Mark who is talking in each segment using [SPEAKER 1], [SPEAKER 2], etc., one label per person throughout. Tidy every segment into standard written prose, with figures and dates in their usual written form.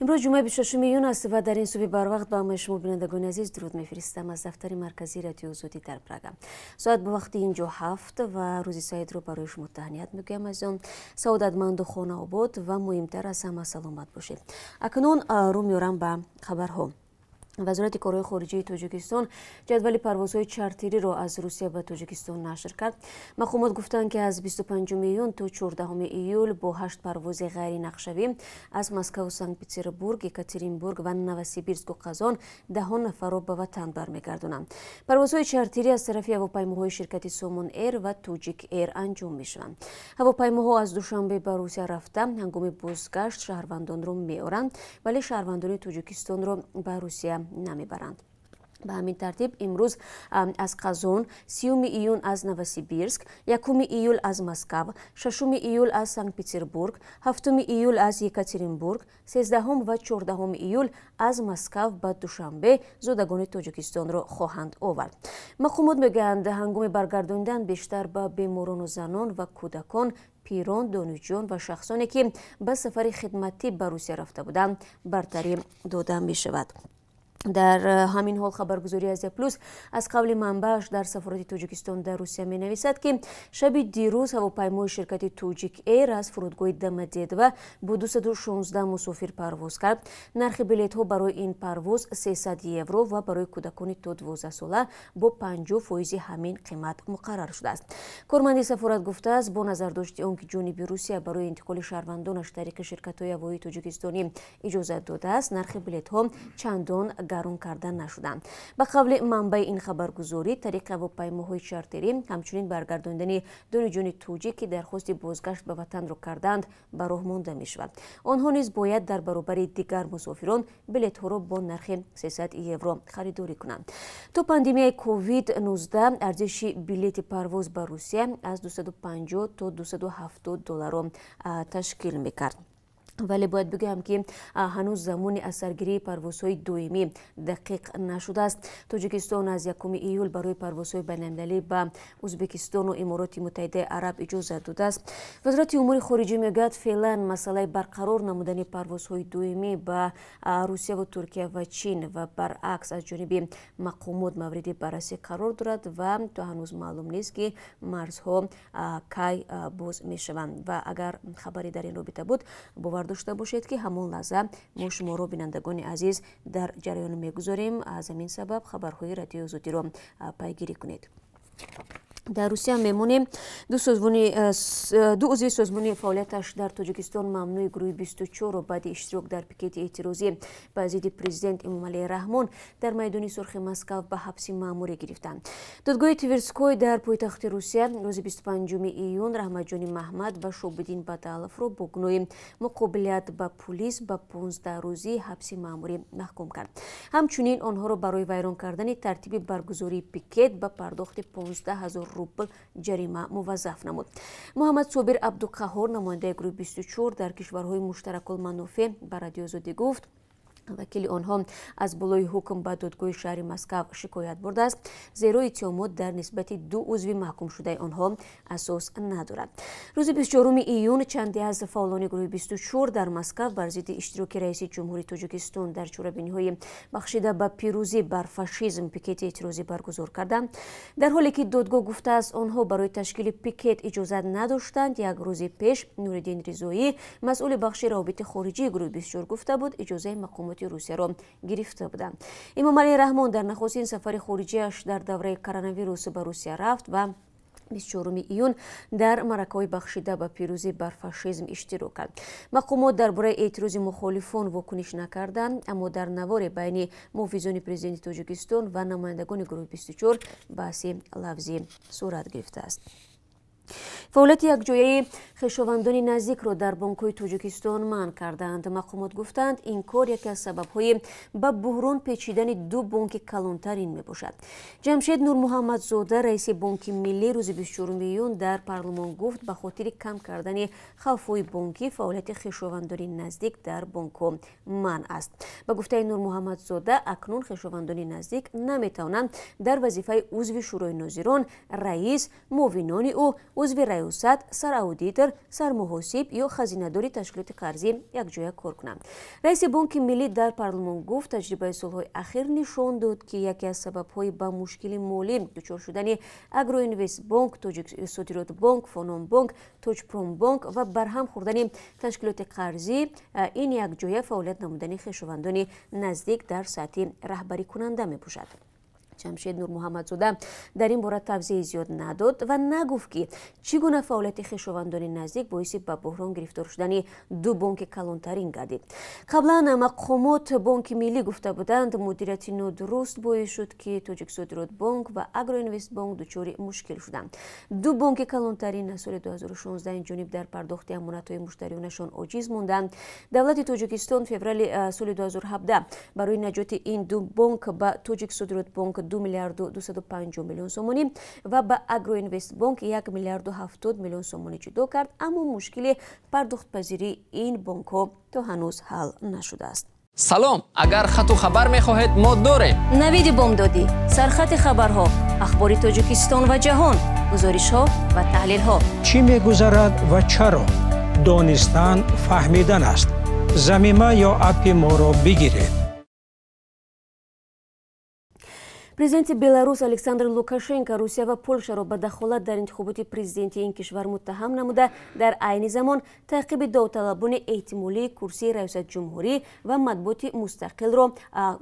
[SPEAKER 1] Имрӯз ҷумъаи 26 июн аст ва дар ин субҳи барвақт ба ҳамаи шумо, бинандагони азиз, дуруд мефиристам аз дафтари марказии Радиои Озодӣ дар Прага. Соат ба вақти инҷо 7 ва рӯзи саидро барои шумо таҳният мегӯям. Азизон, саодатманду хонаобод ва муҳимтар аз ҳама саломат бошед. Акнун рӯ меорам ба хабарҳо. Вазорати корҳои хориҷии Тоҷикистон ҷадвали парвозҳои чартериро аз Русия ба Тоҷикистон нашр кард. Мақомот гуфтанд, ки аз 25 июн то 14 июл бо 8 парвози ғайринақшавӣ аз Москаву Санкт-Петербург, Екатеринбург ва Новосибирску Қазон даҳон нафарро ба ватан бармегардонанд. Парвозҳои чартерӣ аз тарафи ҳавопаймоҳои ширкати Сомон Эйр ва Тоҷик Эйр анҷом мешаванд. Ҳавопаймоҳо аз Душанбе ба Русия рафта, ҳангоми бозгашт шаҳрвандонро меоранд, вале шаҳрвандони Тоҷикистонро ба Русия намебаранд. Ба ҳамин тартиб, имрӯз аз Қазон, 30 июн аз Новосибирск, 1 июл аз Москав, 6 июл аз Санкт-Петербург, 7 июл аз Екатеринбург, 13 ва 14 июл аз Москав ба Душанбе зодагони Тоҷикистонро хоҳанд овард. Мақомот мегӯянд, ҳангоми баргардонидан бештар ба беморону занон ва кӯдакон, пирон, донишҷӯён ва шахсоне, ки ба сафари хидматӣ ба Русия рафта буданд, бартарӣ дода мешавад. Дар ҳамин ҳол, хабаргузории Азия Плюс аз қавли манбааш дар сафорати Тоҷикистон дар Русия менависад, ки шаби дирӯз ҳавопаймои ширкати Тоҷик Эйр аз фурудгоҳи Домодедово бо 216 мусофир парвоз кард. Нархи билетҳо барои ин парвоз 300 евро ва барои кӯдакони то 12 сола бо 50 фоизи ҳамин қимат муқаррар шудааст. Корманди сафорат гуфтааст, бо назардошти он ки ҷониби Русия барои интиқоли шаҳрвандонаш тариқи ширкатҳои ҳавоии тоҷикистонӣ иҷозат додааст, нархи билетҳо чандон гарон карда нашуданд. Ба қавли манбаи ин хабаргузорӣ, тариқи ҳавопаймоҳои чартерӣ ҳамчунин баргардондани донишҷӯёни тоҷик, ки дархости бозгашт ба ватанро карданд, ба роҳ монда мешавад. Онҳо низ бояд дар баробари дигар мусофирон билетҳоро бо нархи 300 евро харидорӣ кунанд. То пандемияи COVID-19 арзиши билети парвоз ба Русия аз 250 то 270 долларро ташкил мекард. Вале бояд бигӯям, ки ҳанӯз замони аз саргирии парвозҳои доимӣ дақиқ нашудааст. Тоҷикистон аз 1 июл барои парвозҳои байналмилалӣ ба Ӯзбекистону Имороти Муттаҳидаи Араб иҷозат додааст. Вазорати умури хориҷӣ мегӯяд, феълан масъалаи барқарор намудани парвозҳои доимӣ ба Русияву Туркия ва Чин ва баръакс аз ҷониби мақомот мавриди баррасӣ қарор дорад ва то ҳанӯз маълум нест, ки марзҳо кай боз мешаванд. Ва агар хабаре дар ин робита буд, бовар дошта бошед, ки ҳамон лаҳза мо шуморо, бинандагони азиз, дар ҷараён мегузорем. Аз ҳамин сабаб хабарҳои Радиои Озодиро пайгирӣ кунед. Дар Русия мемонем. Ду узви созмони фаъолияташ дар Тоҷикистон мамнӯи гурӯҳи 24-ро баъди иштирок дар пикети эътирозӣ ба зидди президент Эмомалӣ Раҳмон дар майдони Сурхи Москав ба ҳабси маъмурӣ гирифтанд. Додгоҳи Тверской дар пойтахти Русия рӯзи 25 июн Раҳматҷони Маҳмад ва Шобиддин Бадаловро бо гуноҳи муқобилият ба пулис ба 15 рӯзӣ ҳабси маъмурӣ маҳкум кард. Ҳамчунин онҳоро барои вайрон кардани тартиби баргузории пикет ба пардохти 15 ҳазор рубл ҷарима муваззаф намуд. Муҳаммад Собир Абдуқаҳор, намояндаи гурӯҳи 24 дар кишварҳои муштаракулманофеъ, ба Радиои Озодӣ гуфт, вакили онҳо аз болои ҳукм ба додгоҳи шаҳри Москав шикоят бурдааст, зеро иттиҳомот дар нисбати ду узви маҳкумшудаи онҳо асос надорад. Рӯзи 24 июн чанде аз фаъолони гурӯҳи 24 дар Москав бар зидди иштироки раиси ҷумҳури Тоҷикистон дар чорабиниҳои бахшида ба пирӯзӣ бар фашизм пикети эътирозӣ баргузор карданд. Дар ҳоле ки додгоҳ гуфтааст, онҳо барои ташкили пикет иҷозат надоштанд, як рӯзи пеш Нуриддин Ризоӣ, масъули бахши равобити хориҷии гурӯҳи 24, гуфта буд, иҷозаи мақомоти Русияро гирифта буданд. Эмомалӣ Раҳмон дар нахустин сафари хориҷиаш дар давраи коронавирус ба Русия рафт ва 24 июн дар маъракаҳои бахшида ба пирӯзӣ бар фашизм иштирок кард. Мақомот дар бораи эътирози мухолифон вокуниш накарданд, аммо дар наворе байни муҳофизони президенти Тоҷикистон ва намояндагони гурӯҳи 24 баҳси лафзӣ сурат гирифтааст. Фаъолияти якҷояи хешовандони наздикро дар бонкҳои Тоҷикистон манъ кардаанд. Мақомот гуфтанд, ин кор яке аз сабабҳои ба буҳрон печидани ду бонки калонтарин мебошад. Ҷамшед Нурмуҳаммадзода, раиси Бонки Миллӣ, рӯзи 24 июн дар парлумон гуфт, ба хотири кам кардани хавфҳои бонкӣ фаъолияти хешовандони наздик дар бонкҳо манъ аст. Ба гуфтаи Нурмуҳаммадзода, акнун хешовандони наздик наметавонанд дар вазифаи узви Шӯрои нозирон, раис, муовинони ӯ, Узви раёсат, сараудитор, сармуҳосиб ё хазинадори ташкилоти қарзӣ якҷоя кор кунанд. Раиси Бонки Миллӣ дар парлумон гуфт, таҷрибаи солҳои ахир нишон дод, ки яке аз сабабҳои ба мушкили молӣ дучор шудани Агроинвестбонк, Тоҷиксодиротбонк, Фономбонк, Тоҷпромбонк ва барҳам хӯрдани ташкилоти қарзӣ ин якҷоя фаъолият намудани хешовандони наздик дар сатҳи раҳбарикунанда мебошад. Ҷамшед Нурмуҳаммадзода дар ин бора тавзеҳи зиёд надод ва нагуфт, ки чӣ гуна фаъолияти хешовандони наздик боиси ба буҳрон гирифтор шудани ду бонки калонтарин гардид. Қаблан мақомот Бонки Миллӣ гуфта буданд, мудирияти нодуруст боис шуд, ки Тоҷиксодиротбонк ва Агроинвестбонк дучори мушкил шуданд. Ду бонки калонтарин аз соли 2016 инҷониб дар пардохти амонатҳои муштариёнашон оҷиз монданд. Давлати Тоҷикистон феврали соли 2017 барои наҷоти ин ду бонк ба Тоҷиксодиротбонк 2 миллиарду 250 миллион сомонӣ ва ба Агроинвестбонк 1 миллиарду 70 миллион сомонӣ ҷудо кард, аммо мушкили пардохтпазирии ин бонкҳо то ҳанӯз ҳал нашудааст.
[SPEAKER 2] Салом, агар хату хабар мехоҳед, мо дорем.
[SPEAKER 1] Навиди бомдодӣ, сархати хабарҳо, ахбори Тоҷикистон ва ҷаҳон, гузоришҳо ва таҳлилҳо.
[SPEAKER 3] Чӣ мегузарад ва чаро? Донистан фаҳмидан аст. Замима ё аппи моро бигиред.
[SPEAKER 1] Президенти Беларус Александр Лукашенко Русия ва Полшаро ба дахолат дар интихоботи президентии ин кишвар муттаҳам намуда, дар айни замон таъқиби довталабони эҳтимолии курсии раёсатҷумҳурӣ ва матбуоти мустақилро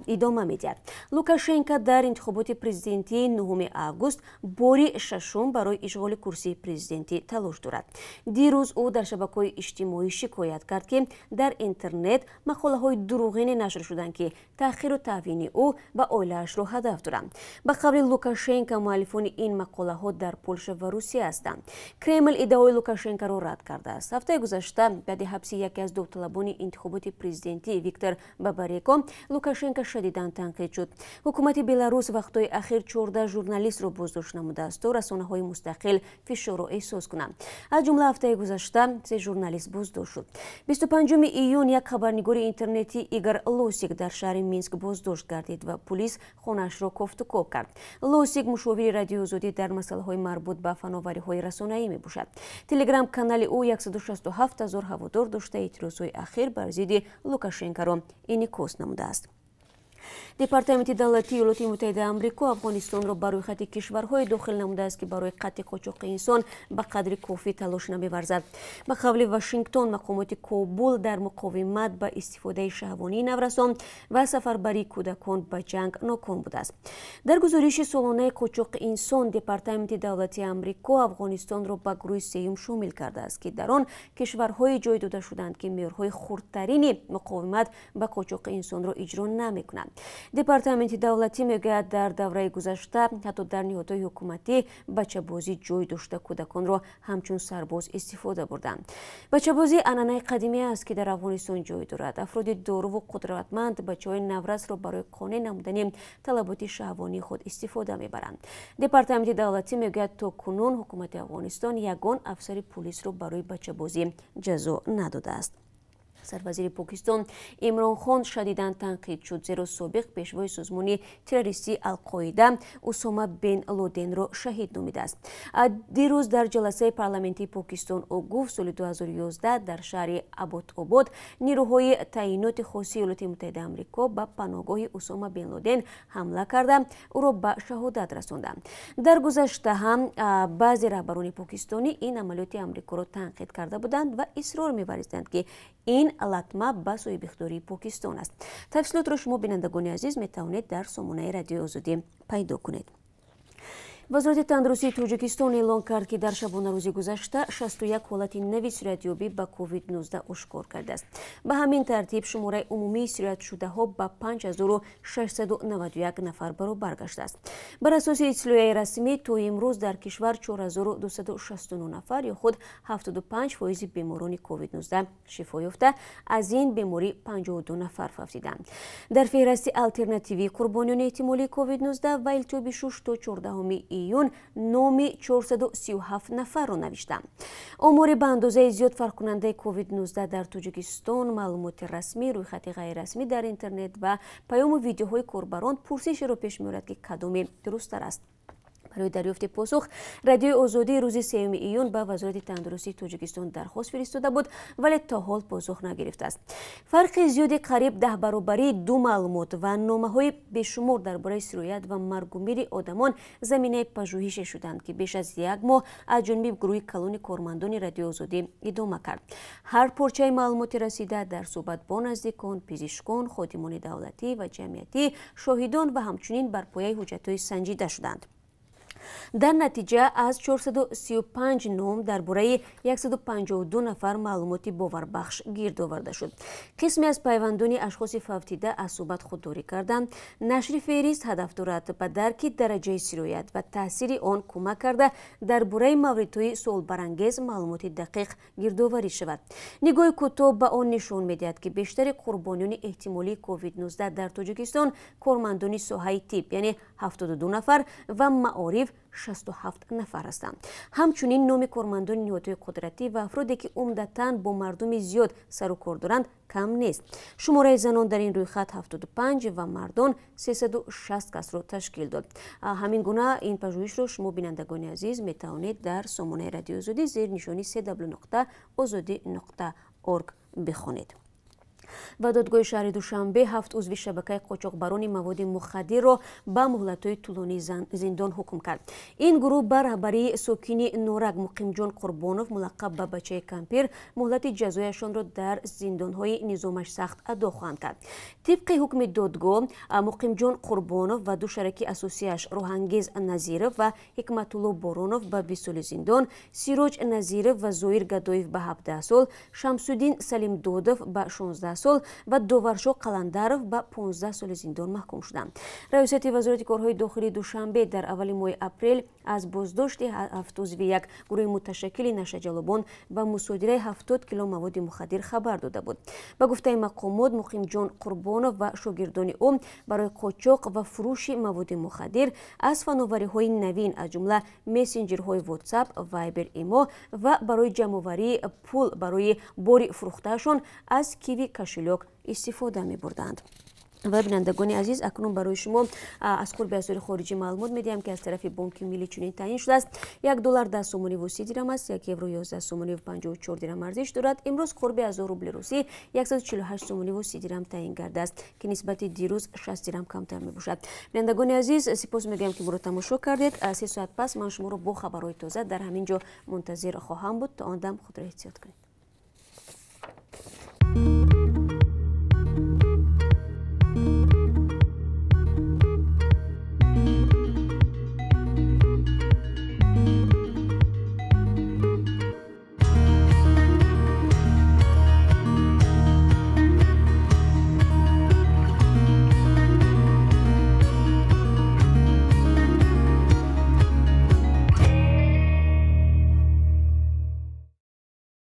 [SPEAKER 1] идома медиҳад. Лукашенко дар интихоботи президентии 9 август бори шашум барои ишғоли курсии президентӣ талош дорад. Дирӯз ӯ дар шабакаҳои иҷтимоӣ шикоят кард, ки дар интернет мақолаҳои дурӯғине нашр шуданд, ки таъхиру таъвини ӯ ва оилаашро ҳадаф доранд. Ба қавли Лукашенко, муаллифони ин мақолаҳо дар Полша ва Русия ҳастанд. Кремл иддаои Лукашенкоро рад кардааст. Ҳафтаи гузашта баъди ҳабси яке аз довталабони интихоботи президентӣ Виктор Бабареко Лукашенко шадидан танқид шуд. Ҳукумати Беларус вақтҳои ахир 14 журналистро боздошт намудааст, то расонаҳои мустақил фишорро эҳсос кунанд. Аз ҷумла ҳафтаи гузашта 3 журналист боздошт шуд. 25 июн як хабарнигори интернетӣ Игор Лосик дар шаҳри Минск боздошт гардид ва пулис хонаашро кофтукоб кард. Лосик мушовири Радиои Озодӣ дар масъалаҳои марбут ба фановариҳои расонаӣ мебошад. Телеграм-канали ӯ 167 ҳазор ҳаводор дошта, эътирозҳои ахир бар зидди Лукашенкоро инъикос намудааст. Департаменти давлатии Иёлоти Муттаҳидаи Амрико Афғонистонро ба рӯйхати кишварҳое дохил намудааст, ки барои қатъи қочоқи инсон ба қадри кофӣ талош намеварзад. Ба қавли Вашингтон, мақомоти Кобул дар муқовимат ба истифодаи шаҳвонии наврасон ва сафарбарии кӯдакон ба ҷанг ноком будааст. Дар гузориши солонаи қочоқи инсон Департаменти давлатии Амрико Афғонистонро ба гурӯҳи сеюм шомил кардааст, ки дар он кишварҳое ҷой дода шуданд, ки меъёрҳои хурдтарини муқовимат ба қочоқи инсонро иҷро намекунанд. Департаменти давлатӣ мегӯяд, дар давраи гузашта ҳатто дар ниҳодҳои ҳукуматӣ бачабозӣ ҷой дошта, кӯдаконро ҳамчун сарбоз истифода бурданд. Бачабозӣ анъанаи қадимӣ аст, ки дар Афғонистон ҷой дорад. Афроди доруву қудратманд бачаҳои наврасро барои қонеъ намудани талаботи шаҳвонии худ истифода мебаранд. Департаменти давлатӣ мегӯяд, то кунун ҳукумати Афғонистон ягон афсари пулисро барои бачабозӣ ҷазо надодааст. Сарвазири Покистон Имрон Хон шадидан танқид шуд, зеро собиқ пешвои созмони террористии Алқоида Усома бен Лоденро шаҳид номидааст. Дирӯз дар ҷаласаи парламентии Покистон ӯ гуфт, соли 2011 дар шаҳри Аботобод нирӯҳои таъиноти хоси Иёлоти Муттаҳидаи Амрико ба паноҳгоҳи Усома бен Лоден ҳамла карда, ӯро ба шаҳодат расонданд. Дар гузашта ҳам баъзе раҳбарони покистонӣ ин амалиёти Амрикоро танқид карда буданд ва исрор меварзиданд, ки ин латма ба соҳибихтиёрии Покистон аст. Тафсилотро шумо, бинандагони азиз, метавонед дар сомонаи Радиои Озодӣ пайдо кунед. Вазорати тандурустии Тоҷикистон эълон кард, ки дар шабонарӯзи гузашта 61 ҳолати нави сироятёбӣ ба COVID-19 ошкор кардааст. Ба ҳамин тартиб шумораи умумии сироятшудаҳо ба 5691 нафар баробар гаштааст. Бар асоси иттилоияи расмӣ, то имрӯз дар кишвар 4269 нафар ё худ 75% беморони COVID-19 шифо ёфта, аз ин беморӣ 52 нафар фавтиданд. Дар феҳрасти алтернативии қурбониёни эҳтимолии COVID-19 ва илтиҳоби шуш то 14 июн номи 437 нафарро навиштанд. Омори ба андозаи зиёд фарқкунандаи COVID-19 дар Тоҷикистон, маълумоти расмӣ, рӯйхати ғайрирасмӣ дар интернет ва паёму видеоҳои корбарон пурсишеро пеш меорад, ки кадоме дурусттар аст. Барои дарёфти посух Радиои Озодӣ рӯзи 3 июн ба Вазорати тандурустии Тоҷикистон дархост фиристода буд, вале то ҳол посух нагирифтааст. Фарқи зиёди қариб 10 баробарии ду маълумот ва номаҳои бешумор дар бораи сироят ва маргумири одамон заминаи пажӯҳише шуданд, ки беш аз як моҳ аз ҷониби гурӯҳи калони кормандони Радиои Озодӣ идома кард. Ҳар порчаи маълумоти расида дар суҳбат бо наздикон, пизишкон, ходимони давлатӣ ва ҷамъиятӣ, шоҳидон ва ҳамчунин бар пояи ҳуҷҷатҳои санҷида шуданд. Дар натиҷа аз 435 ном дар бораи 152 нафар маълумоти боварбахш гирд оварда шуд. Қисме аз пайвандони ашхоси фавтида аз суҳбат худдорӣ карданд. Нашри феҳрист ҳадаф дорад ба дарки дараҷаи сироят ва таъсири он кӯмак карда, дар бораи мавридҳои суолбарангез маълумоти дақиқ гирдоварӣ шавад. Нигоҳи кӯтоҳ ба он нишон медиҳад, ки бештари қурбониёни эҳтимолии COVID-19 дар Тоҷикистон кормандони соҳаи тиб, яъне 72 нафар, ва маориф 67 нафар ҳастанд. Ҳамчунин номи кормандони ниҳодҳои қудратӣ ва афроде, ки умдатан бо мардуми зиёд сару кор доранд, кам нест. Шумораи занон дар ин рӯйхат 75 ва мардон 360 касро ташкил дод. Ҳамин гуна ин пажӯҳишро шумо, бинандагони азиз, метавонед дар сомонаи Радиои Озодӣ зери нишони www.ozodi.org бихонед. Ва додгоҳи шаҳри Душанбе 7 узви шабакаи қочоқбарони маводи мухаддирро ба муҳлатҳои тӯлонии зиндон ҳукм кард. Ин гурӯҳ ба раҳбарии сокини Норак Муқимҷон Қурбонов, мулаққаб ба Бачаи кампир, муҳлати ҷазояшонро дар зиндонҳои низомаш сахт адо хоҳанд кард. Тибқи ҳукми додгоҳ, Муқимҷон Қурбонов ва ду шараки асосиаш Рӯҳангез Назиров ва Ҳикматулло Боронов ба 20 соли зиндон, Сироҷ Назиров ва Зоир Гадоев ба 17 сол, Шамсуддин Салимдодов ба 16 сол ва Доваршо Қаландаров ба 15 соли зиндон маҳкум шуданд. Раёсати Вазорати корҳои дохилии Душанбе дар аввали моҳи апрел аз боздошти 7 узви як гурӯҳи муташаккили нашаҷалобон ва мусодираи 70 кило маводи мухаддир хабар дода буд. Ба гуфтаи мақомот, Муқимҷон Қурбонов ва шогирдони ӯ барои қочоқ ва фурӯши маводи мухаддир аз фановариҳои навин, аз ҷумла мессенҷерҳои WhatsApp, Viber, Imo ва барои ҷамъоварии пул барои бори фурӯхтаашон аз Киви кошелёк истифода мебурданд. Ва бинандагони азиз, акнун барои шумо аз қурби асъори хориҷӣ маълумот медиҳам, ки аз тарафи Бонки Миллӣ чунин таъин шудааст. 1 доллар 10 сомонӣ ва 30 дирам аст, 1 евро 11 сомонӣ ва 54 дирам арзиш дорад. Имрӯз қурби 1000 рубли русӣ 148 сомонӣ ва 30 дирам таъин гардааст, ки нисбати дирӯз 60 дирам камтар мебошад. Бинандагони азиз, сипос мегӯям, ки моро тамошо кардед. 3 соат пас ман шуморо бо хабарҳои тоза дар ҳамин ҷо мунтазир хоҳам буд. То он дам худро эҳтиёт кунед.